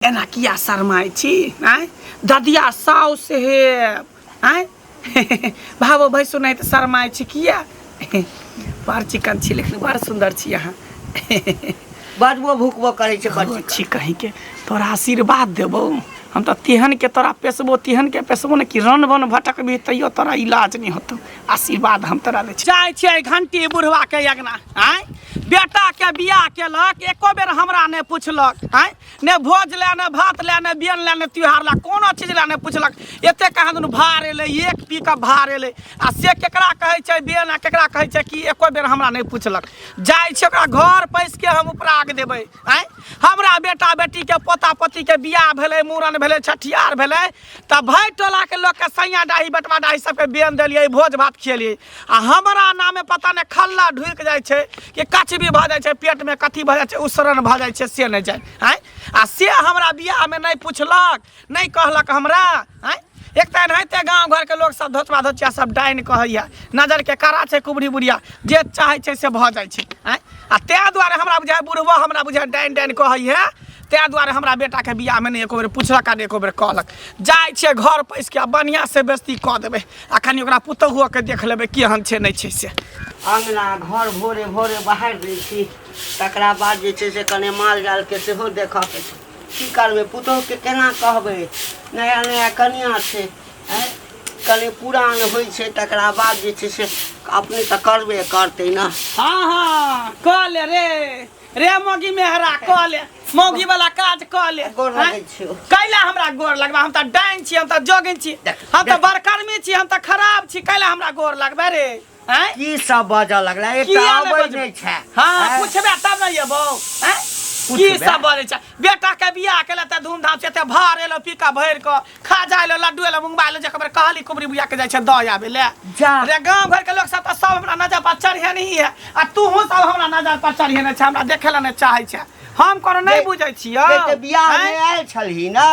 एना किया शरमाइ छी आँय ददिया साउस हे आँय भावो भैंसो नहि तऽ शरमाइ छी किया बड़ चिकन छी लेकिन बड़ सुन्दर छी अहाँ बजबो भुकबो करै छै बड़ छी कहींके तोरा आशीर्वाद देबौ हम तऽ तेहन के तोरा पेशबो तेहन के पेशबो ने कि रन बन भटकबही तैयो तोरा इलाज नहि होतौ आशीर्वाद हम तोरा दै छी जाइ छियै घंटी बुढ़वा के अगना आँय बेटाके बियाह केलक एको बेर हमरा नहि पुछलक आँय ने भोज लए ने भात लए ने बियन लए ने त्योहार लए कोनो चीज लए नहि पुछलक एते कहाँ दुनू भार एलै एक पी कऽ भार एलै आ से केकरा कहै छै बियन आ केकरा कहै छै कि एको बेर हमरा नहि पुछलक जाइ छै ओकरा घर पैसके हम उपराग देबै आँय हमरा बेटा बेटीके पोता पोतीके बियाह भेलै मूड़न भेलै छठियार भेलै तऽ भरि टोलाके लोकके सैया डाही बेटवा डाही सबके बेन देलियै भोज भात खियलियै आ हमरा नामे पता नहि खल्ला ढुकि जाइ छै कि कचबी भऽ जाइ छै पेटमे कथी भऽ जाइ छै उसरन भऽ जाइ छै से नहि जानि आँय आ से हमरा बियाहमे नहि पुछलक नहि कहलक हमरा आँय एक तऽ एनाहिते गाँव घरके लोक सब धोचबा धोचिया सब डाइन कहैया नजरके कड़ा छै कुबरी बुढ़िया जे चाहै छै से भऽ जाइ छै आँय आ ताहि दुआरे हमरा बुझाइ बुढ़बो हमरा बुझाइ डाइन डाइन कहैया ताहि दुआरे हमरा बेटाके बियाहमे नहि एको बेर पुछलक आ नहि एको बेर कहलक जाइ छियै घर पैसके आ बढ़िआँसँ बेइज्जती कऽ देबै आ कनि ओकरा पुतोहुओके देख लेबै केहन छै नहि छै से अङ्गना घर भोरे भोरे बहारि दै छी तकरा बाद जे छै से कने माल जालके सेहो देखऽके छै की करबै पुतोहुके केना कहबै नया नया कनिआँ छै आँय कने पुरान होइ छै तकरा बाद जे छै से अपने तऽ करबे करतै ने हँ हँ कऽ ले रे रे मौगी मेहरा कऽ ले मौगी वाला काज कऽ ले गोर लगै छियौ। कैला हमरा गोर लगबा हम तऽ डाइन छी हम तऽ जोगिन छी देख, हम तऽ देख। बड़कर्मी छी हम तऽ खराब छी कैला हमरा गोर लगबे रे आँय की सब बाजऽ लगला एकटा किया नहि अबै बजबै? नहि छै हाँ आँय? पूछबे तब ने एबौ आँय? की पूछबे? सब बजै छै बेटा के बियाह केला तऽ धूमधाम से एते भार एलो पीका भरि कऽ खाजा एलो लड्डू एलो मुंगबा एलो जकर कहली कुबरी बुआ के जाइ छै दऽ आबे ले जा। रे गाँव घर के लोग सब तऽ सब हमरा नजर पर चढ़े नहीं है आ तूहू सब हमरा नजर पर चढ़े नहीं छै हमरा देखे ला नहीं चाहे छै हम कोनो नहीं बुझै छियै ते बियाह में आयल छलही ना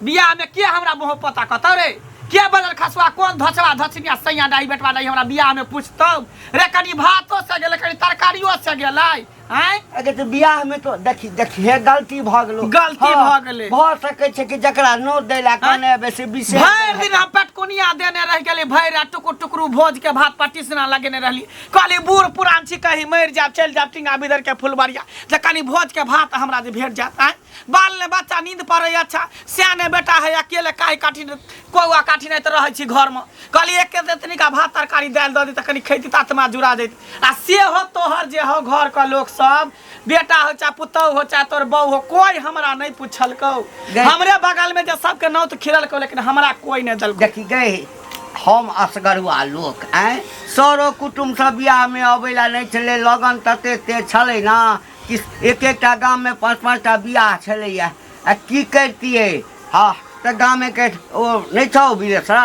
बियाह में के हमरा मुँह पता कतौ रे के बदल खसुआ कोन धचवा धचनिया सैया डाही बेटवा डाही हमरा बियाह में पूछतौ रे कनी भातो से गेलै कनी तरकारियो से गेलै आँय अगे तऽ बियाह में तो देखी देखी हे गलती भऽ गेलो गलती हाँ, भऽ गेलै। भऽ सकै छै कि जकरा नोत दै ला कहने हेबै से विशेष भरि दिन हम पेटकुनिया देने रहि गेली भरि रात टुकुर टुकरू भोज के भात पर टिसना लगेने रहली कहली बूढ़ पुरान छी कहीं मरि जायब चलि जायब टिंगा बिदर के फुलबरिया जे कनी भोज के भात हमरा जे भेट जायत आँय बाल ने बच्चा नींद पड़ै अच्छा सियाने बेटा है अकेले काहि काठी कौआ काठी नहि तऽ रहै छी घरमे कहली एक एतनी का भात तरकारी दालि दऽ दी तऽ कनी खैती तऽ आत्मा जुड़ा जैत आ से हो तोहर जे हो घर के लोक सब बेटा हो चाहे पुतहु हो चाहे तोहर बहू हो कोई हमरा नहीं पूछलकौ हमरे बगल में जे सबके नौत खिललकौ लेकिन हमरा कोई नहीं देलकौ देखी गए हम असगरुआ लोक आँय सरो कुटुम्ब सब बियाहमे अबै लए नहि छलै लगन तते तेज छलै ने कि एक एकटा गाममे पाँच पाँच टा बियाह छलैए आ की करितियै हँ तऽ गामेके ओ नहि छौ बिदेसरा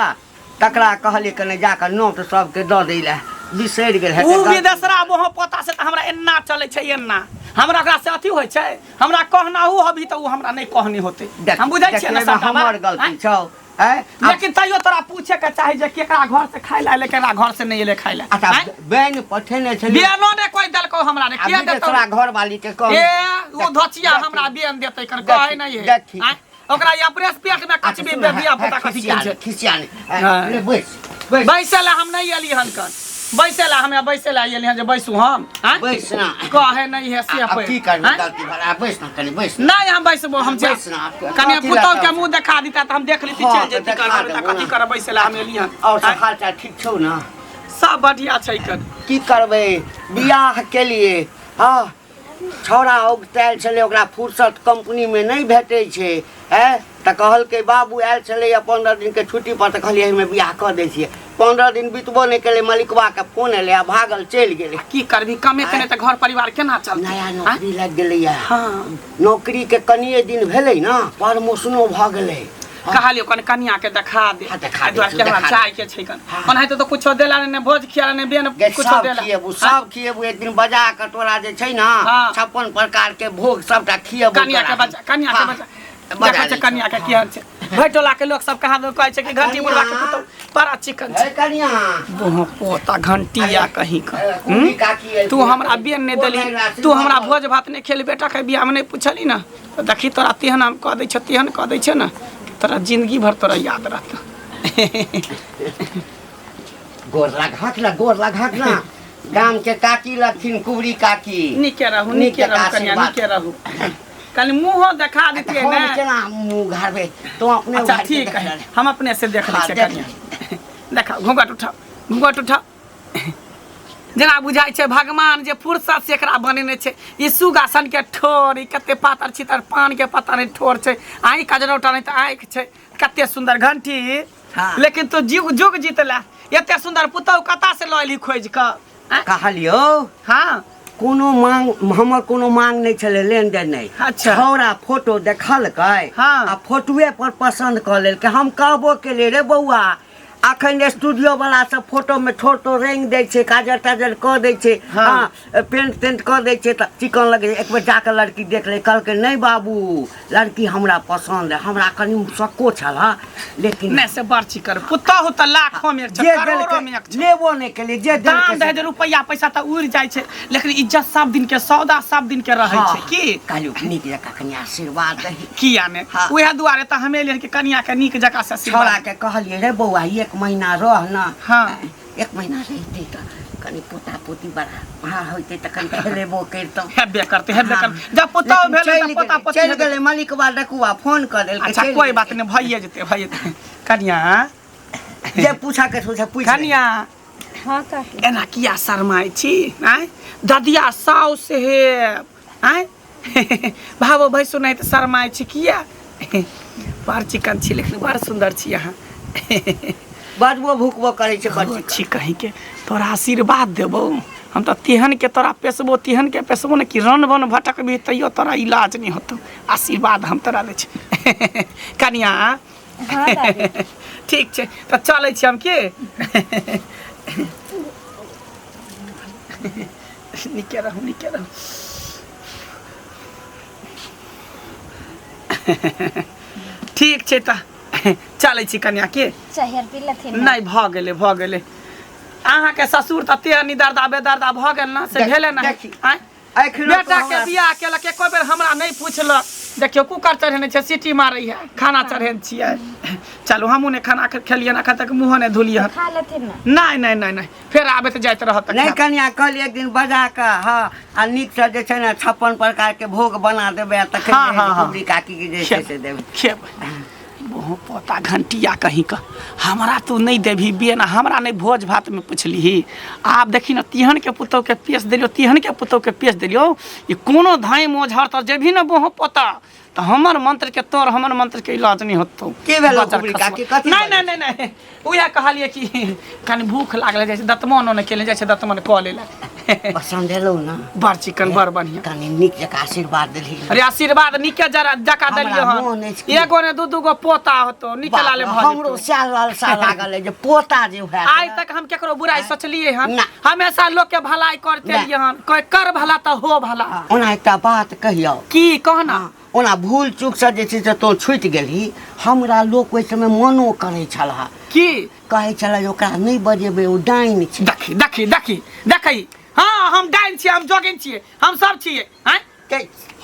तकरा कहलियै कने जाकऽ नोट सबके दऽ दै लए बिसरि गेल उ हेतै विदेशरा मोह पोता से तऽ हमरा एना चलै छै एना हमरा ओकरा से अथी होइ छै हमरा कहनाहु हबी तऽ उ हमरा नहि कहनी होतै देख- हम बुझै छियै ने देख, सबटा हमर बात, गलती आँय? छौ आँय? आब- लेकिन तैयो तोरा पूछे के चाही जे केकरा घर से खाय ला एलै केकरा घर से नहि एलै खाय ला अच्छा आँय? बैन पठेने छलियै बियानो ने कोई देलकौ हमरा ने आ के देतौ बिदेसरा घरवाली के कह ए उ धोचिया हमरा बियान देतै कर कहै नहि है देखी। आँय? ओकरा ई अपने से पेट में कचबी बेबिया पोता कथी के छै खिसिया हाँ। नहीं बैस बैस बैसे ला हम नहीं एली हन कन बैसे ला हमे बैसे ला एली हन जे बैसू हम आँय? बैस ना कहे नहीं है से अब पे की करबी आँय? गलती भला बैस ना कनी बैस ना नहीं हम बैसबो हम जा बैस ना, कने कथी पुतौह लए के मुंह देखा दीता त हम देख लीती हाँ, चल जेती तऽ देखा कर देबो कथी ना। कर बैसे ला हम एली हन और सब आँय? हाल चाल ठीक छौ ना सब बढ़िया छै कन की करबै बियाह के लिए हाँ छौड़ा औगतायल छलै ओकरा फुर्सत कम्पनीमे नहि भेटै छै आँय तऽ कहलकै बाबू आयल छलैए 15 दिनके छुट्टीपर तऽ कहलियै एहिमे बियाह कऽ दै छियै 15 दिन बितबो नहि केलै मलिकबाके फोन एलै आ भागल चलि गेलै की करबी कमे केने तऽ घर परिवार केना चलतै नया आँय? नौकरी लागि गेलैए हाँ नौकरीके कनिए दिन भेलै ने प्रमोशनो भऽ गेलै कहलियो कन कनिया के देखा दे हाँ, देखा एहि दुआरे दे, के हमरा देखा दे। चाय के छै कन हाँ। ओनाहिते तऽ कुछो देला ने भोज खियाला ने बेन गे, कुछो सब देला खिएबू सब खिएबू एक दिन बजा कऽ तोरा जे छै ने हाँ। 56 प्रकार के भोग सबटा खिएबू कनिया के तोरा। बच्चा कनिया के हाँ, बच्चा बजा देखै छै दै कनिया के छियौ। केहन छै भरि टोला के लोक सब कहाँ दन कहै छै कि घंटी बुढ़वा के पुतहु बड़ा चिकन छै। हे कनिया। बोह पोता घंटी या कहीं का। ए, कुली काकी एलखिन। तू हमरा बेन नहि देली, तू हमरा भोज भात नहि खेली, बेटा के बियाह में नहि पुछली ना, तऽ देखी तोरा तेहन हम कऽ दै छौ, तेहन कऽ दै छौ ने तोरा जिंदगी भर तोरा याद रहतौ। गोर लगाक ना, गोर लगाक ना। गाम के काकी लगथिन, कुबरी काकी। नीके रहू, नीक नीके रहू जकाँ कनिया, आशीर्वाद। नीके रहू। कनि मुँहो देखा देतियै हम ने। केना मुँह उघारबै? तो अपने अच्छा उघार के ठीक देख है, ले। हम अपने से देख लै हाँ, छियै। देख। कनिया देखा, घूंघट उठाओ, घूंघट उठाओ। जेना बुझाइ छै भगवान जे फुर्सत से एकरा बनेने छै। ई सुगासन के ठोर, ई कते पातर छितर पान के पता नहि ठोर छै, आँखि कजरौटा नहि तऽ आँखि छै, कते सुन्दर घंटी। हाँ। लेकिन तू जुग जुग जीतला, एते सुन्दर पुतहु कतऽ से लऽ एलही खोजि कऽ? आँय? कहलियौ। हाँ। कोनो मांग, हमर कोनो मांग नहि छलै, लेनदेन नहि। अच्छा। छौड़ा फोटो देखलकै। हाँ। आ फोटोए पर पसन्द कऽ लेलकै। हम कहबो केलियै, रे बौआ, अखन स्टूडियो वाला सब फोटो में ठोर तोर रंग दै छै, काजर ताजर कऽ दै छै। हाँ। हाँ, पेंट तेंट कऽ दै छै तऽ चिकन लगै छै। एक बेर जाकऽ लड़की देख ले। कहलकै, नहि बाबू, लड़की हमरा पसन्द है। हमरा कनि शक्को छल हँ, लेकिन नहि से बड़ चिकन पुतहु तऽ लाखों में एक छै, जे करोड़ों में देलकै एक छै। लेबो नहि केलियै, जे दान देलकै से- दहेज रुपैआ पैसा तऽ उड़ि जाइ छै, लेकिन इज्जत सब दिन के, सौदा सब दिन के रहै छै। की कहलियौ, नीक जकाँ कनि आशीर्वाद दही। किया ने। हाँ। उएह दुआरे तऽ हमे एलियै कि कनिया के नीक जकाँ से आशीर्वाद। छौड़ा के कहलियै, रे बौआ, एक महीना रह न। हाँ। एक महीना रहितै तऽ कनि पोता पोती बड़ा हाँ होइतै तऽ कनि खेलेबो करितहुँ। हेबे करतै, हेबे हाँ। करतै। जब पुतहु लेकिन भेलै तऽ चलि पोता गेलै, पोती चलि हेबे। गेलै मलिकवा डकुआ फोन कऽ देलकै। अच्छा, चलि कोई गेलै। बात नहि, भइए जेतै, भइए जेतै। कनिया। जे पूछा के सोचा पूछ ले। कनिया। हाँ काकी। एना किया शरमाइ छी? आँय ददिया साउस हे, आँय भावो भैंसु नहि तऽ शरमाइ छी किया? बड़ चिकन छी, लेकिन बड़ सुन्दर छी अहाँ। बजबो भुकबो करै छै बड़ चिकन। छी कहीं के तोरा आशीर्वाद देबौ हम तऽ तेहन के तोरा पेसबो, तेहन के पेसबो ने कि रन बन भटकबही तैयो तोरा इलाज नहि होतौ। आशीर्वाद हम तोरा दै छी कनिया। हाँ दादी। ठीक छै तऽ चलै छी हम। की नीके रहू, नीके रहू। ठीक छै तऽ चलै छी कनिया। के चाय आर पी लेथिन? नहि, भऽ गेलै, भऽ गेलै। अहाँके ससुर तऽ तेहन निदर्दा बेदर्दा भऽ गेल ने से देख- भेलै ने। देखी। आँय एखनो बेटा के हमरा- बियाह केलक, एको बेर हमरा नहि पुछलक। देखियौ, कुकर चढ़ेने छै, सीटी मारै है, खाना चढ़ेने छियै। चलू, हमहूँ नहि खाना खेलियै एखन तक, मुँहो नहि धुलियै हन। खा लेथिन ने। नहि नहि नहि नहि, फेर आबैत जाइत रहत तऽ नहि। खायब। कनिया, कहलियै एक दिन बजा कऽ, हँ, आ नीकसँ जे छै ने 56 प्रकारके भोग बना देबै आ तखन हाँ, हाँ, हाँ। कुबरी काकीके जे छै से देबै। खेबै। बहु पोता घंटिया कहीं का, हमरा तू नहीं देबही बेन, हमरा नहीं भोज भात में पुछलिही। आब देखी ने, तिहन के पुतहु के पेश देलियो, तिहन के पुतहु के पेश देलियो, ई कोनो धाई मोझर तर जेबही ने बहु पोता तऽ हमर मंत्र के तोर हमर मंत्र के इलाज नहीं होतौ। की भेलौ बजर कुबरी खसुआ। काकी, कथी नहीं नहीं नहीं नहीं, उएह कहलियै कि कनि भूख लागल जाइ छै, दतमनो नहि केले जाइ छै, दतमन कऽ ले। पसन्द एलौ ने? बड़ चिकन, बड़ बढ़िया। कनि नीक जकाँ आशीर्वाद देलही। अरे आशीर्वाद नीके जरा जका हमरा देलियै हन। मोन अछि कि- एगो ने दू दू गो पोता होतो, नीके बाप लाले रे, भऽ हमरो जेतौ। सएह लालसा लागल है जे पोता जे होयत। आइ तक हम केकरो बुराइ सोचलियै हन? ना। हमेशा लोक के भलाई करते ना। एलियै हन। कोई कर भला तऽ हो भला। ओना एकटा बात कहियौ? की कहना। हँ, ओना भूल चूकसँ जे छै से तोँ छुटि गेलही। हमरा लोक ओहि समय मनो करै छल, की कहै छलै जे ओकरा नहि बजेबै, ओ डाइन छै। देखी देखी देखी देखी, हाँ हम डाइन छियै, हम जोगिन छियै, हम सब छियै। आँय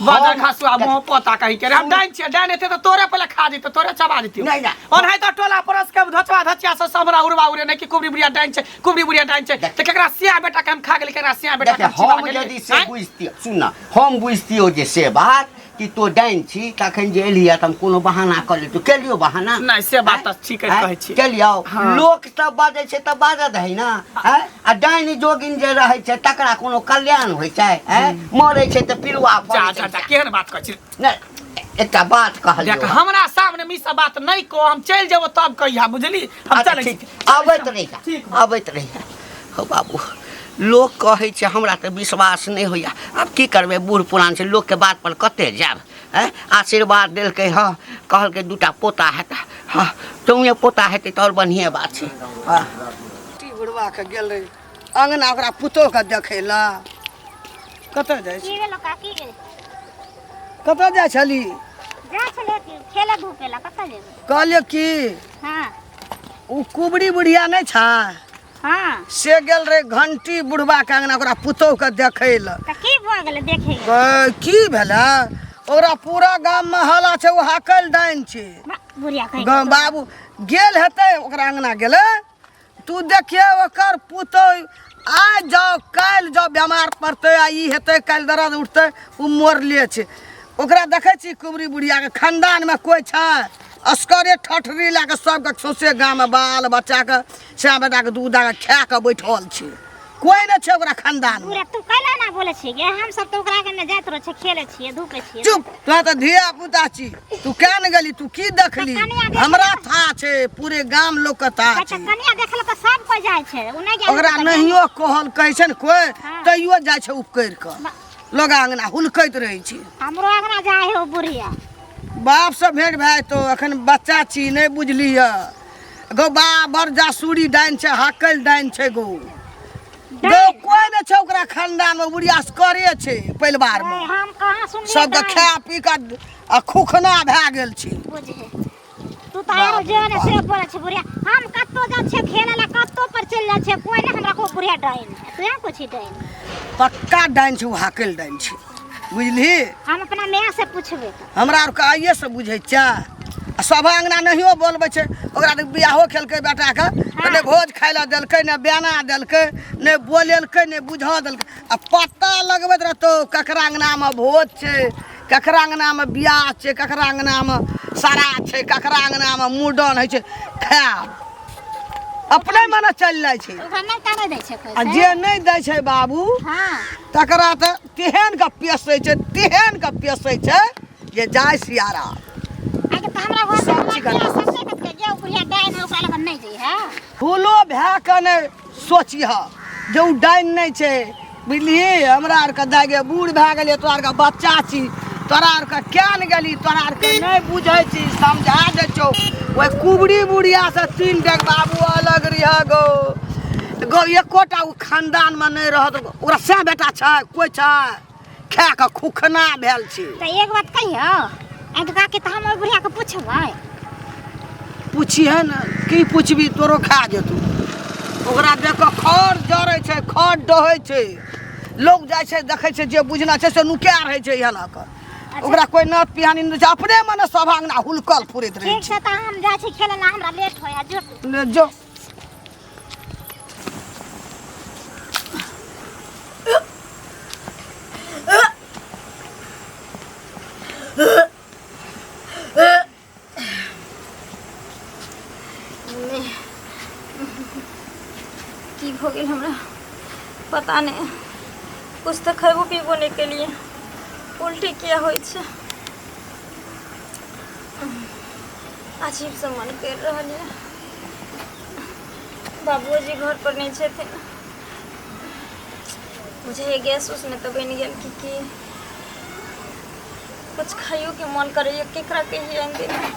बजर खसुआ मुँह पोता कहीं के रे, हम डाइन छियै? डाइन हेतै तऽ तोरे पहिले खा जेतौ, तोरे चबा जेतौ। नहि जा। ओनाहि तऽ टोला पड़ोस के धचवा धचिया सब सब हमरा उड़वा उड़े नहि कि कुबरी बुढ़िया डाइन छै, कुबरी बुढ़िया डाइन छै। तऽ केकरा सिया बेटा के हम खा गेली, केकरा सिया बेटा के देख हम चिबा हम गेलियै? यदि से आँय? बुझतियौ, सुन न, हम बुझतियौ जे से बात कि तो डाइन छी, तखन जे एलियै तऽ हम कोनो बहाना कऽ लेतौ। केलियौ बहाना? नहि, से बात तऽ ठीके आँय? कहै छी। केलियौ? हाँ। लोक सब बाजै छै तऽ बाजऽ दही ने। आँय? आ डाइन जोगिन जे रहै छै तकरा कोनो कल्याण होइ छै? आँय? मरै छै तऽ पिलुआ जा फड़ै जा छै। जा, केहन बात कहै छी? नहि, एकटा बात कहलियौ। देख, हमरा सामने मे ई सब बात नहि कह, हम चलि जेबो तब कहिया, बुझली? हम अच्छा, चलै छी। ठीक, आबैत रहिया। ठीक। आबैत रहिया। हौ बाबू, लोक कहै छै, हमरा तऽ विश्वास नहि होइया। आब की करबै, बूढ़ पुरान छै, लोकके बात पर कते जायब? आँय, आशीर्वाद देलकै, हँ, कहलकै दूटा पोता हेतै। हँ, चौए पोता हेतै तऽ आओर बढ़िएँ बात छै। हँ। टी बुढ़वा के गेल रही अंगना ओकरा पुतोह के देखै लए। कतऽ जाइ की छी? भेलो काकी गे? कतऽ जाइ छली? जाइ छलै कि खेले धूपे ला कतऽ जेबै कहलियो की हाँ ओ कुबरी बुढ़िया नहि छै हाँ से गेल रहे घंटी बुढ़बा के अंगना ओकरा पुतोह के देखै लए तऽ की भऽ गेलै देखै गेलै की भेलै ओकरा पूरा गाम मे हल्ला छै ओ हाकल डाइन छै बा, बुढ़िया कहि बाबू गेल हेतै ओकरा अंगना गेलै तू देखिए ओकर पुतोह आइ जाओ काल्हि जाओ बेमार पड़तै आ ई हेतै काल्हि दर्द उठतै ओ मरले छै ओकरा देखै छी कुबरी बुढ़ियाके खानदानमे कोइ छै असगरे ठठरी लए कऽ सबके सौंसे गाममे बाल बच्चाके सए बेटाके दूध दए कऽ खाए कऽ बैठल छै कोइ नहि छै ओकरा खानदानमे पूरा तू कैला ना बोले छी गे हम सब तो ओकरा के ने जाइत रहे छै खेले छियै धूपे छियै चुप तोरा तऽ धिया पुता छी तू क्या ने गेली तू की देखली कनिया देख- हमरा था छै पूरे गाम लोग के था अच्छा छै कनिया देखल तऽ सब कोइ जाइ छै उ नहि गेल ओकरा नहियो कहल कहै छै ने कोइ हाँ। तैयो जाइ छै उपकरि कऽ लोग अंगना हुलकैत रहै छै हमरो अंगना जाइ हो बुढ़िया बाप से भेंट भए जेतौ एखन बच्चा छी नहि बुझलिह गौ बा बड़ जासूरी डाइन छै हाकल डाइन छै गौ गौ कोइ नहि छै ओकरा खानदानमे बुढ़िया करे छै परिवारमे हम कहाँ सुनलियै सबके डाइन? खा पी कऽ आ खुखना भए गेल छै बुझे तू तऽ आरो जे ने से बोलै छै बुढ़िया हम कतौ जाइ छियै खेलै लए कतौ पर चलि जाइ छियै कोइ नहि हमरा को बुढ़िया डाइन तू यहाँ कुछ डाइन पक्का डाइन छै ओ हाकल डाइन छै बुझलिही हम अपना माय से पूछबै तऽ हमरा आरके आइएसँ बुझै छै आ सभ अङ्गना नहियो बोलबै छै ओकरा तऽ बियाहो केलकै बेटाके तऽ नहि भोज खाइ लए देलकै नहि बेना देलकै नहि बोलेलकै नहि बुझऽ देलकै आ पता लगबैत रहतौ ककरा अङ्गनामे भोज छै ककरा अङ्गनामे बियाह छै ककरा अङ्गनामे श्राद्ध छै ककरा अङ्गनामे मुड़न होइ छै खायब अपने मने चलि जाइ छै ओकरा नहि करै दै छै कोइ आ से? जे नहि दै छै बाबू हँ तकरा तऽ तेहन के पेसै छै तेहन के पेसै छै जे जाय सियारा आगे तऽ हमरा घर सब पर चिकन। सबसे कतके जे बुढ़िया डाइन है ओकरा लगन नहि जइहे फूलो भए कऽ नहि सोचिह जे ओ डाइन नहि छै बुझलिही हमरा आरके दाइ गे बूढ़ भए गेलियै तोरा आरके बच्चा छी तोरा आरके किया ने गेली तोरा आरके नहि बुझै छी समझा दै छौ ओहि कुबरी बुढ़ियासँ तीन डेग बाबू अलग रह गो गो एकोटा ओ खानदानमे नहि रहत ओकरा सएह बेटा छै कोइ छै खा कऽ खुखना भेल छी तऽ एक बात कहियौ आइ काकी तऽ हम ओहि बुढ़ियाके पुछबै पुछिहे ने की पुछबी तोरो खा जेतौ ओकरा देख कऽ खर जरै छै खर डहै छै लोग जाइ छै देखै छै जे बुझना छै से नुका रहै छै एना कऽ ओकरा कोइ नत पिहानी नहि छै अपने मने सभ अङ्गना हुलकल फुरैत रहै ठीक छै तऽ हम जाइ छी खेलै लए हमरा लेट होइए जो छै ले जो की भऽ गेल हमरा पता नहि कुछ तऽ खयबो पीबो नहि केलियै उल्टी किया होइ छै अजीब सा मन करि रहल यऽ बाबूजी घर पर नहि छथिन बुझाइए गैस उस नहि तऽ बनि गेल की की कुछ खाइयोके मन करैए केकरा कहियै आनि देने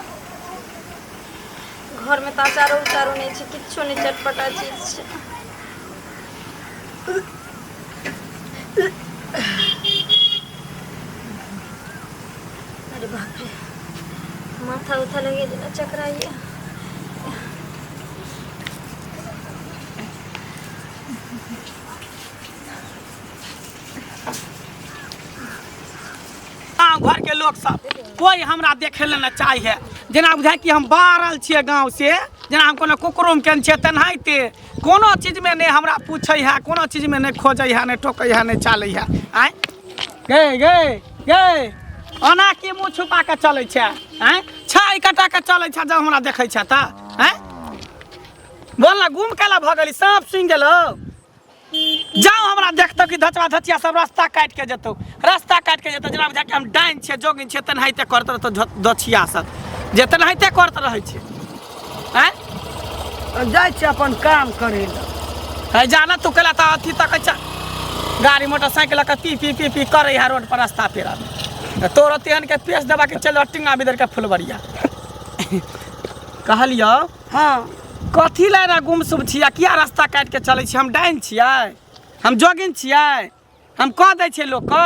घरमे तऽ अचारो उचारो नहि छै किछो नहि चटपटा चीज छै अरे बाप रे माथा उथा लगे जेना चकराइए गाँव घरके लोक सब कोइ हमरा देखै लए नहि चाहे जेना बुझाइ कि हम बाहरल छियै गाँव से जेना हम कोनो कुकरुम केने छियै तेनाहिते कोनो चीजमे नहि हमरा पूछै है कोनो चीजमे नहि खोजै है नहि टोकै है नहि चालै है आँय गे गे गे ओना की मुँह छुपा कऽ चलै छै आँय छाइ कटा कऽ चलै छै जब हमरा देखै छै तऽ आँय बोल ना गुम केला भऽ गेली साँप सुनि गेलौ जाओ हमरा देखतौ कि धचवा धचिया सब रास्ता काटि के जेतौ रास्ता काटि के जेतौ जेना बुझा कि हम डाइन छियै जोगिन छियै तेनाहिते करत रहतौ धचिया सब जे तेनाहिते करत रहै छै आँय जाइ छै अपन काम करै लए है जाना तू केला तऽ अथी तकै छ गाड़ी मोटरसाइकिल लऽ कऽ पी पी पी पी करै है रोड पर रास्ता पेरा तोरो तेहन के पेश देबा के चल टिंगा बिदर के फुलबरिया कहलियौ हँ कथी लए एना गुमसुम छियै किया रास्ता काटि के चलै छियै हम डाइन छियै हम जोगिन छियै हम कऽ दै छियै लोकके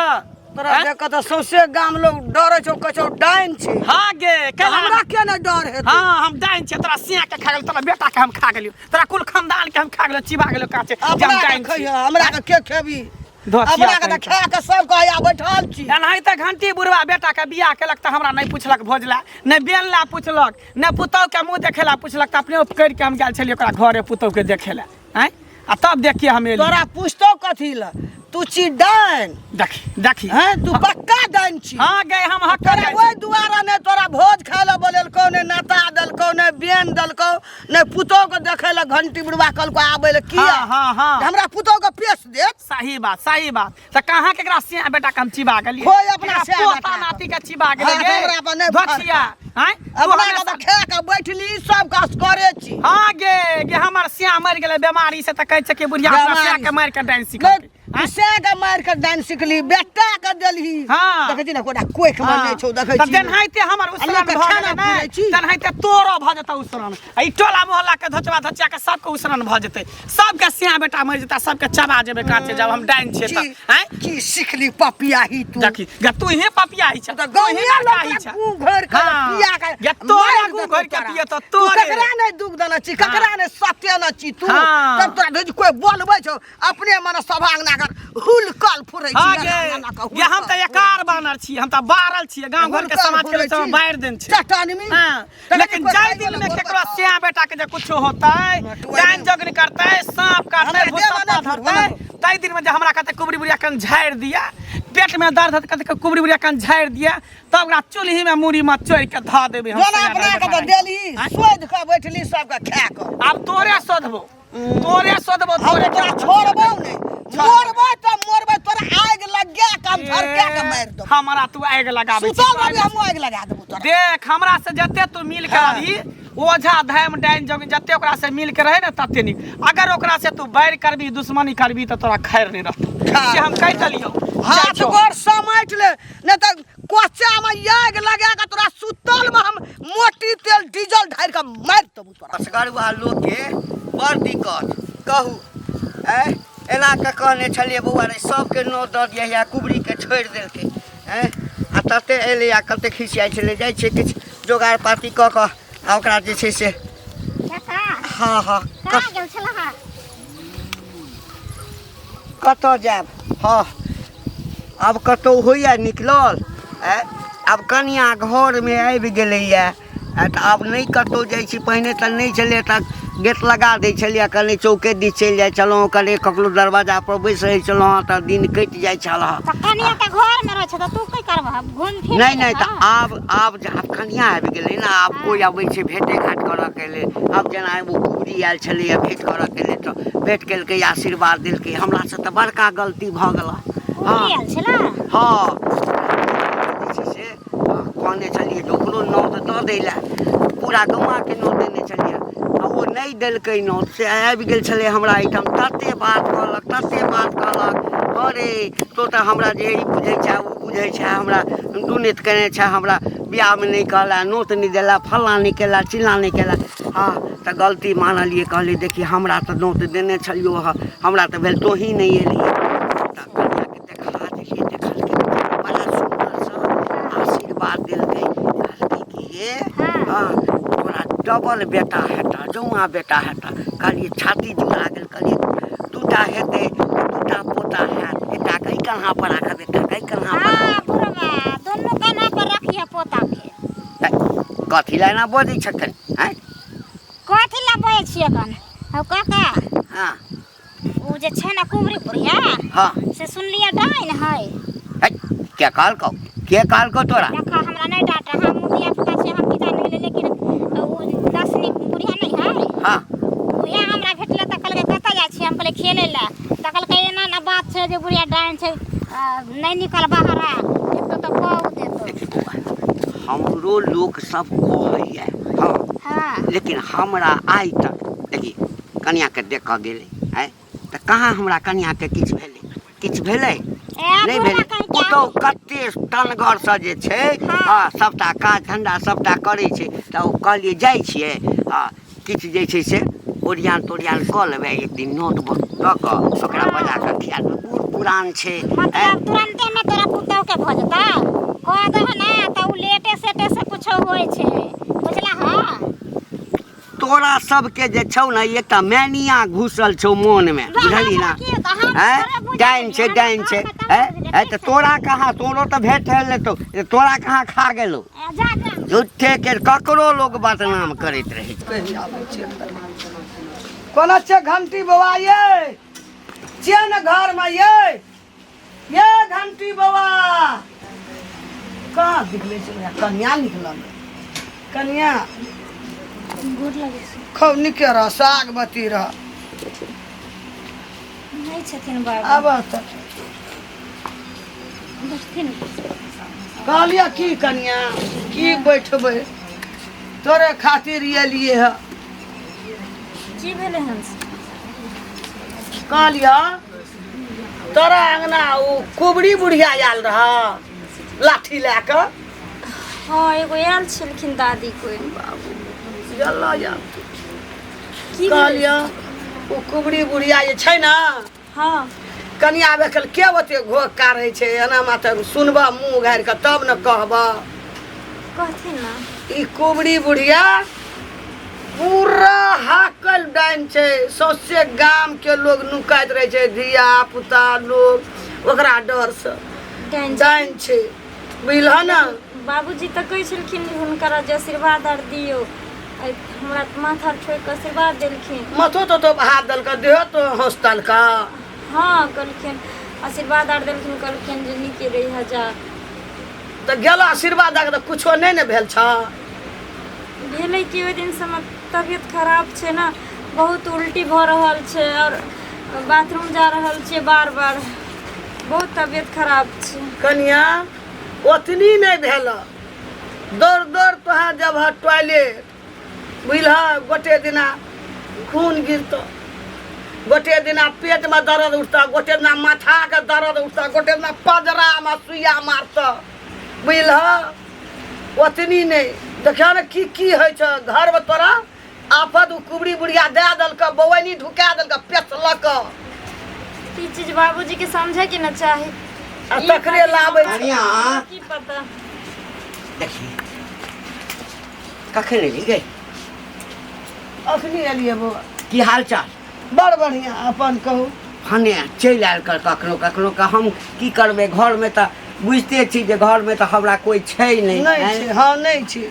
तोरा हैं? देख कऽ तऽ सौंसे गाम लोग डरै छौ, कहै छौ डाइन छै। हाँ गे, तऽ कैला हमरा किया नहि डर हेतै? हाँ, हम डाइन छियै, तोरा सिया के खा गेल, तोरा बेटा के हम खा गेलियो, तोरा कुल खानदान के हम खा गेलियो, चिबा गेलियो काचे जे हम अपना के डाइन छियै। खइह, हमरा के के खेबी? धोतिया अपना के तऽ कहीं खा के सब कहैया बैठल छी। एनाहिते घंटी बुढ़वा बेटा के बियाह केलक तऽ हमरा नहि पुछलक भोज ला, नहि बेन ला पुछलक, नहि पुतहु के मुँह देखे ला पुछलक, तऽ अपने करि के हम गेल छलियै ओकरा घरे पुतहु के देखे ला। आँय, आ तब देखिए हम एलियै। तोरा पूछतो कथी ला, तू छी डाइन। देखी देखी। हैं, तू पक्का डाइन छी। हाँ गे, हम हक तोरा जाइ छी। ओहि दुआरे नहि तोरा भोज खाय लए बोलेलकौ, नहि नाता देलकौ, नहि बेन देलकौ, नहि पुतहु के देखै लए घंटी बुढ़वा कहलकौ आबै लए। किया? हाँ, हाँ, हाँ। हमरा पुतहु के पेश देत। सही बात, सही बात। तऽ कहाँ केकरा सिया बेटा के हम चिबा गेलियै? खोइ अपना केकरा सिया पोता बेटा के। नाती के चिबा गेलियै हाँ, गे? हमरा पर नहि धोखिया, आँय? तू अपना के हमेशा- तऽ खा के बैठली, सब काज करे छी। हाँ गे, गे हमर सिया मरि गेलै बेमारी से, तऽ कहै छै कि बुढ़िया अपना बेमारी सिया के से। मारि के डाइन सिखलकै। नहि, तू सिया के मारि के डाइन सिखली, बेटा के देलही। हाँ। देखै छी ने कोटा कोख में नहि छौ, देखै तऽ छी। तेनाहिते हमर उसरन लोकके भऽ खाना गेलै ने, पुरै छी। तेनाहिते तोरो भऽ जेतौ उसरन। आ ई टोला मोहल्ला के धोचबा धोचिया के सबके उसरन भऽ जेतै, सबके सिया बेटा मरि जेतै, सबके चबा जेबै काचे जब हम डाइन छियै तऽ। आँय? की सिखली पपियाही तू? देखी गे, तू ही पपियाही छ, तऽ तू ही गाँवे लड़काही लोक छ। गू घोरि के हाँ। पिया के गे, तोरे मारि गू देतौ घोरि के तोरा। पिए तऽ तू तोरे। ककरा नहि दुख देने छी, ककरा नहि सत्य ने छी तू? हाँ। तब तोरा ढेरी कोइ बोलबै छौ, अपने मने सभा अंगना कर हुलकल फुरै छी। हाँ एना गे, एना कऽ गे, हम हुलकल तऽ एकार बानर छी, हम तऽ बारल छियै, गाँव घर के हुलकल समाज के फुरै लोक सब छी। बारि देन छै। चट्टानमी। हाँ, तखन लेकिन कोइ जाहि खाइ दिन वला में गोर केकरो बता। सिया बेटा के जे कुछो होतै, नटुआ डाइन नहि। जोगनी करतै, सांप काटतै, हमरा भूसा देह बना धरतै, धरतै। ताहि दिन में जे हमरा कहतै कुबरी बुढ़िया कन झाड़ि दिया, पेट में दर्द हेतै कहतै कुबरी बुढ़िया कन झाड़ि दिया, तब ओकरा चूल्ही में मूड़ी में चोरि के धऽ देबै हम। जोना सिया अपना के बेटा तऽ के। देली, आँय? सोधि कऽ बैठली सबके खा कऽ। आब तोरे सोधबो, तोरे सोधबो, हम तोरे तोरा छोड़बौ नहि, मरबै तऽ मरबै, तोरा आगि लगा कऽ हम झरका कऽ मारि देबौ। हमरा तू आगि लगाबै छी। सुतल रहबी, हमहूँ आगि लगा देबौ तोरा। देख, हमरा से जते तू मिल के हाँ। रही, ओझा धाम डाइन जोगिन जते ओकरा से मिल के रहे ने तते नीक। अगर ओकरा से तू बैर करबी, दुश्मनी करबी, तऽ तोरा खैर नहि रहतौ, खैर से हम कहि देलियौ। हाथ जाइ छौ। गोर समेट ले, नहि तऽ कोचा में आगि लगा कऽ तोरा सुतल में हम मोटी तेल डीजल ढारि कऽ मारि देबौ तोरा। असगरुआ लोकके बड़ दिक्कत कहू। आँय, एना कऽ कहने छलियै बौआ रे, सबके नोत दऽ दियै, या कुबरीके छोड़ि देलकै। आँय, आ तते एलै आ कते खिसियाइ छलै। जाइ छियै किछु जोगाड़ पाती कऽ कऽ आ ओकरा जे छै से। काका। हँ हँ। कहाँ गेल छलह? कतऽ जायब? हँ, आब कतहु होइए निकलल? आँय, आब कनिआँ घरमे आबि गेलैए तऽ आब नहि कतहु जाइ छी। पहिने तऽ नहि छलै तऽ गेट लगा दै छलियै, कनि चौके दिस चलि जाइ छलहुँ, कनि ककरो दरवाजापर बैस रहै छलहुँ हँ तऽ दिन कटि जाइ छल हँ। तऽ कनिया तऽ घरमे रहै छै तऽ तू की करबह, घुमि फिर? नहि नहि, तऽ आब आब जे आब कनिआँ आबि गेलै ने, आब कोइ अबै छै भेँटे घाँट करऽके लेल। आब जेना एगो कुबरी आयल छलैए भेँट करऽके लेल, तऽ भेँट केलकै, आशीर्वाद देलकै। हमरासँ तऽ बड़का गलती भऽ गेल। कुबरी आयल छलै? हँ, जे छै से कहने छलियै जे ओकरो नोत दऽ दै लए, पूरा गौआँके नोत देने छलियै आ ओ नहि देलकै नोत, से आबि गेल छलै हमरा एहिठाम। तते बात कहलक, तते बात कहलक, अरे तो तऽ हमरा जे ई बुझै छै ओ बुझै छै, हमरा दुनेत केने छै, हमरा बियाहमे नहि कहला, नोत नहि देला, फल्लाँ नहि केला, चिल्लाँ नहि केला। हँ, तऽ गलती मानलियै, कहलियै देखी हमरा तऽ नोत देने छलियौ हँ, हमरा तऽ भेल तोही नहि एलही। तऽ कनिआँके देखा देलियै, देखलकै, बड़ा सुन्दरसँ आशीर्वाद देलकै, कहलकै कि हे हँ, तोरा डबल बेटा हेतऽ, जौआँ बेटा हेतऽ। कहलियै छाती जुड़ा गेल। कहलियै दूटा हेतै तऽ दूटा पोता हैत, एकटा के एहि कन्हा पर राखब, एकटा के एहि कन्हा पर। हाँ बुढ़वा, दुनू कन्हा पर रखिए पोता के। कथी लए एना बजै छखन? आँय, कथी लए बजै छियै कन हौ काका? हँ। ओ जे छै ने कुबरी बुढ़िया, हँ, से सुनलियै डाइन है। है, के कहलकौ, के कहलकौ तोरा? देखा, हमरा नहि डांट, हम धिया पुता छै, हम की जानि गेलियै, लेकिन ओ दसनी बुढ़िया नहि है? हँ। उएह हमरा भेटलै तऽ कहलकै कतऽ जाइ छियै? हम कहलियै खेलै लए। तऽ कहलकै एना एना बात छै जे बुढ़िया डाइन छै, नहि निकल बाहर, आ देखतौ तऽ कह देतौ। देखी बौआ, हमरो लोक सब कहैया, हँ, हँ, लेकिन हमरा आइ तक देखी कनिआँके देख कऽ गेलै, आँय, तऽ कहाँ हमरा कनिआँके किछु भेलै? किछु भेलै ए नहि बुढ़वा भेलै। कहीं के पुतहु कते टनगरसँ जे छै, हँ, सभटा काज धन्धा सभटा करै छै। तऽ ओ कहलियै जाइ छियै आ किछु जे छै से ओरियान तोरियान कऽ लेबै, एक दिन नोत दऽ कऽ ओकरा बजा कऽ खिया देबै। बूढ़ पुरान पुरान छै। मतलब तुरंते में तोरा पुतोह के भऽ जेतौ? कह दह ने तऽ उ लेटे सेटे से कुछो होइ छै, बुझला? हँ, तोरा सबके जे छौ ने, एकटा मैनिया घुसल छौ मोनमे, बुझलही ने? हैं, डाइन छै, डाइन छै। हैं हैं, तऽ तोरा कहाँ? तोरो तऽ भेट लेतौ, तोरा कहाँ खा गेलौ? जा जा। झूठे के ककरो लोग बदनाम करैत रहै छै। कहि आबै छै। कोना छै घंटी बौआ ये? छियै ने घरमे ये? ये घंटी बौआ कहाँ निकलै छै? कनिया निकलल, कनिया। गोर लगै छै। खूब नीके रह, सागवती रह। नहि छथिन बाबा? आब तऽ बैठथिन। कहलियै की कनिया, की बैठबै? तोरे खातिर एलियै हे। की भेलै हन? कहलियै, तोरा अङ्गना ओ कुबरी बुढ़िया आयल रह लाठी लए कऽ। हँ, एगो आयल छलखिन दादी कोइ। गेलऽ जा। की भेलै? कहलियै, ओ कुबरी बुढ़िया जे छै ने, कनिया आबै काल के ओते घोघ काढ़ै छै एना? मात्र सुनबह मुँह उघारि कऽ तब ने कहबह। कहथिन ने। ई कुबरी बुढ़िया पूरा हाकल डाइन छै। सौंसे गाम के लोग नुकाइत रहै छै, धिया पुता लोग ओकरा डरसँ। डाइन? डाइन छै, बुझलह ने? बाबूजी तऽ कहै छलखिन जे हुनकर जे आशीर्वाद आर दियौ। आइ हमरा माथा ठोकि कऽ आशीर्वाद देलखिन। माथो तो हाथ देलक, देहो तो हँसतलक? हँ, कहलखिन, आशीर्वाद आर देलखिन, कहलखिन जे नीके रही जा। तऽ गेल आशीर्वाद दऽ कऽ, तऽ कुछो नहि ने भेल छ? भेलै कि ओहि दिनसँ हमर तबियत खराब छै ने, बहुत उल्टी भऽ रहल छै आओर बाथरूम जा रहल छियै बार बार, बहुत तबियत खराब छै। कनिया, ओतनी नहि भेल, दौड़ दौड़ तोहाँ जब टॉयलेट, बुझलह? गोटे दिना खून गिरतौ, गोटे दिना पेटमे दर्द उठतौ, गोटे दिना माथाके दर्द उठतौ, गोटे दिना पजरामे सुइया मारतौ, बुझलह? ओतनी नहि, देखियौ ने की की होइ छै घरमे। तोरा आफत ओ कुबरी बुढ़िया दए देलकऽ, बौआनी ढुका देलकऽ, पेसलक। ई चीज बाबूजी के समझे के न चाही। आ तकरे लाबै छै। कनिया। की पता। देखी, कखन एली गे? अखनी एलियै बौआ। की हाल चाल? बड़ बढ़िआँ, अपन कहू। भने चलि आयल कर कखनो कखनो कऽ। हम की करबै घरमे? तऽ बुझिते छी जे घरमे तऽ हमरा कोइ छै नहि। नहि आँय? छै, हँ, नहि छै।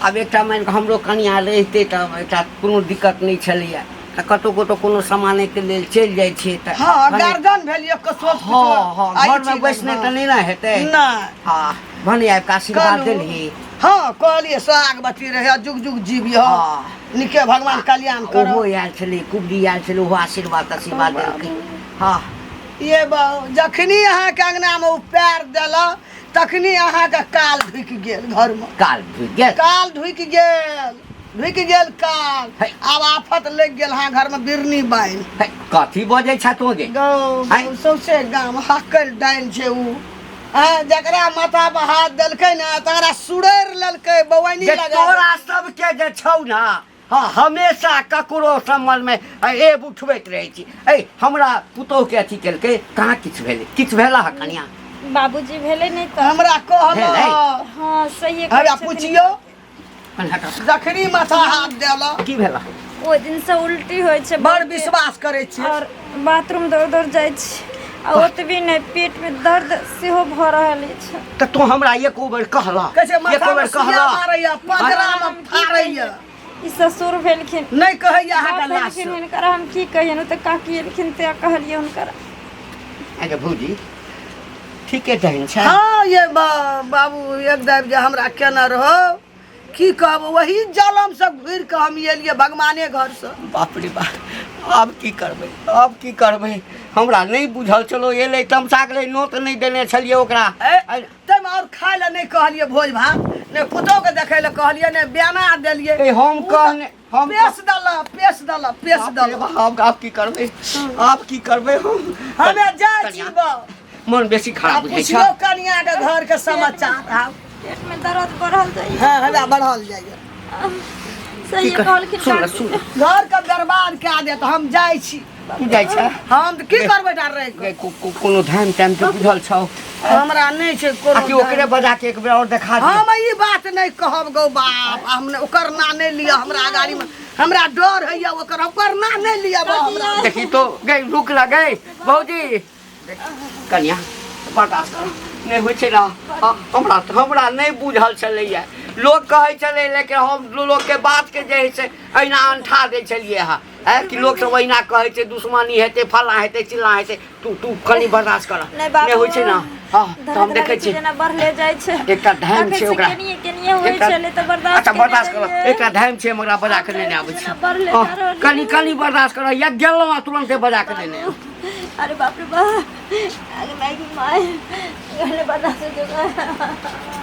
आब एकटा मानि कऽ हमरो कनिया रहितै तऽ एकटा कोनो दिक्कत नहि छलैया, तऽ कतहु कतहु कोनो सामानेके लेल चलि जाइ छियै तऽ हँ, भने- गार्जियन भेल एक सोच। हँ, घरमे बैसने तऽ नहि ने हेतै। नहि। हँ, भने आबि कऽ आशीर्वाद कहलहुँ। देलही। हँ, कहलियै सोहागवती रहे, जुग जुग जीविह। नीके, भगवान कल्याण ओहो करो। आयल छलै, कुबरी आयल छलै, ओहो आशीर्वाद आशीर्वाद देलकै, हँ। ये बाबू, जखनी अहाँके अंगनामे ओ पैर देलक, तखनी अहाँके काल ढुकि गेल घरमे। काल ढुकि गेल? काल ढुकि गेल, ढुकि गेल काल। है। आब आफत लागि गेल अहाँ घरमे बिरनी बान्हि। है, कथी बजै छ तों गे? गौ है। सौंसे गाम हकल डाइन छै उ। आँय, जकरा माथा पर हाथ देलकै ने, तकरा सुड़ैर लेलकै बौआनी जे लगा। तोरा सबके जे छौ ने, हँ, हमेशा ककरो सम्बन्धमे एब उठबैत रहै छी। ऐ, हमरा पुतोहुके अथी केलकै, कहाँ किछु भेलै? किछु भेला हँ कनिया? बाबूजी, भेलै नहि तऽ। हमरा कहल। भेलै? हँ, सही। हमरा पुछियौ। कनि हटऽ। जखनी माथा हाथ देलक। की भेला? ओहि दिनसँ उल्टी होइ छै बड़ बहुते। विश्वास करै छी। आओर बाथरूम दौड़ दौड़ जाइ छी आ ओतबी नहि, पेटमे दर्द सेहो भऽ रहल अछि। तऽ तू हमरा एको बेर कहला? कहै छै एको माथा बेर मे सुइया कहला? मारैया, पजरामे हम की फाड़ैया। कहियै? ई ससुर भेलखिन, नहि कहैया अहाँके बाप लाश। भेलखिन, हुनकर हम की कहियनि? ओ तऽ काकी एलखिन तऽ कहलियै हुनकर। अरे भौजी, ठीके दहन छै। हँ ये बाबू, एक दाबि जे हमरा केने रहो, की कहब, वही जलम से घुरि कऽ हम एलियै भगवाने घरसँ। बाप रे बाप, आब की करबै? आब की करबै? हमरा नहि बुझल छलो। एलै तमसा गेलै, नोत नहि देने छलियै ओकरा। ए, ताहिमे आओर खाय लए नहि कहलियै भोज भात, नहि पुतोहके देखै लए कहलियै, नहि बेना देलियै। ए, हम ओ तऽ कहने हम पेश देलक, पेश देलक, पेश बाप रे देलक। बाप, आब की करबै? आब की करबै हम? हमे जाइ छी बा। मन बेसी खराब आ बुझै छै। पुछियौ कनियाके घरके समाचार आब। पेटमे दर्द बढ़ल जाइए। हँ, हमरा बढ़ल जाइए। सही की कर- कहलखिन सुन काकी। सुन। घरके बर्बाद कए देत, हम जाइ छी। तू जाइ छै? हम तऽ की करबै डर रहि कऽ? गे, कोनो धाम ताम के बुझल छौ? हमरा नहि छै कोनो। आ कि ओकरे बजा के एक बेर और देखा दियौ? हम ई बात नहि कहब गौ बाप, हम नहि- ओकर नाम नहि लिअ हमरा अगाड़ीमे, हमरा डर होइए ओकर, ओकर नाम नहि लिअ बा हमरा। देखी तो गई, रुक ला गई भौजी। कनिया, बर्दाश्त कर, नहि होइ छै ने। हमरा हमरा नहि बुझल छलैया, लोक कहै छलै, लेकिन हम लोकके बातके जे हइ से अहिना अंठा दै छलियै हँ। आँय, कि लोक सब अहिना कहै छै, दुश्मनी हेतै, फल्लाँ हेतै, चिल्लाँ हेतै। तू तू कनि बर्दाश्त कर। नहि बाबू। नहि होइ छै ने। हँ, तऽ हम देखै छी। जेना बढ़ले जाइ छै। एकटा धाम छै ओकरा। केनिये केनिये होइ छलै तऽ बर्दाश्त अच्छा, बर्दाश्त कर। एकटा धाम छै, हम ओकरा बजा के लेने आबै छी। बढ़ले हँ, जा रहल। कनि कनि बर्दाश्त कर, या गेलहुँ आ तुरन्ते बजा के लेने आउ। अरे बाप रे बाप, आगे माय, गले बर्दाश्त हो।